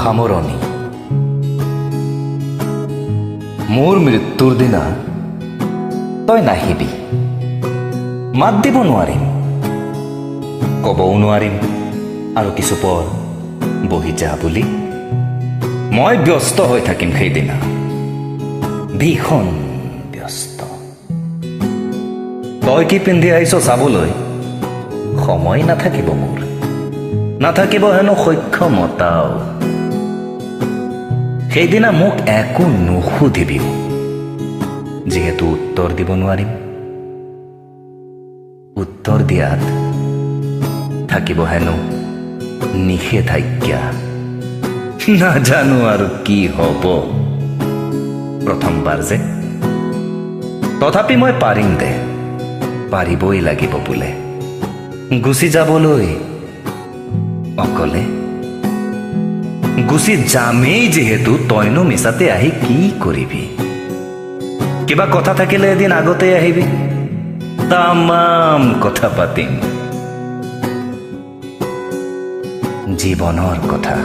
সামৰণি। মোৰ মৃত্যুৰ দিনা তই নাহিবি। মাত দিব নোৱাৰিম, ক'বও নোৱাৰিম আৰু কিছু পৰ বহি যা বুলি। মই ব্যস্ত হৈ থাকিম সেইদিনা, ভীষণ ব্যস্ত। তই কি পিন্ধি আহিছ চাবলৈ সময় নাথাকিব মোৰ, নাথাকিব হেনো সক্ষমতাও। সেইদিনা মোক একো নুসুধিবিও, যিহেতু উত্তৰ দিব নোৱাৰিম। উত্তৰ দিয়াত থাকিব হেনো নিষেধাজ্ঞা। নাজানো আৰু কি হ'ব, প্ৰথমবাৰ যে। তথাপি মই পাৰিম দে, পাৰিবই লাগিব বোলে গুচি যাবলৈ অকলে। গুচি যামেই যিহেতু, তইনো মিছাতে আহি কি কৰিবি? কিবা কথা থাকিলে এদিন আগতে আহিবি, তামাম কথা পাতিম, জীৱনৰ কথা।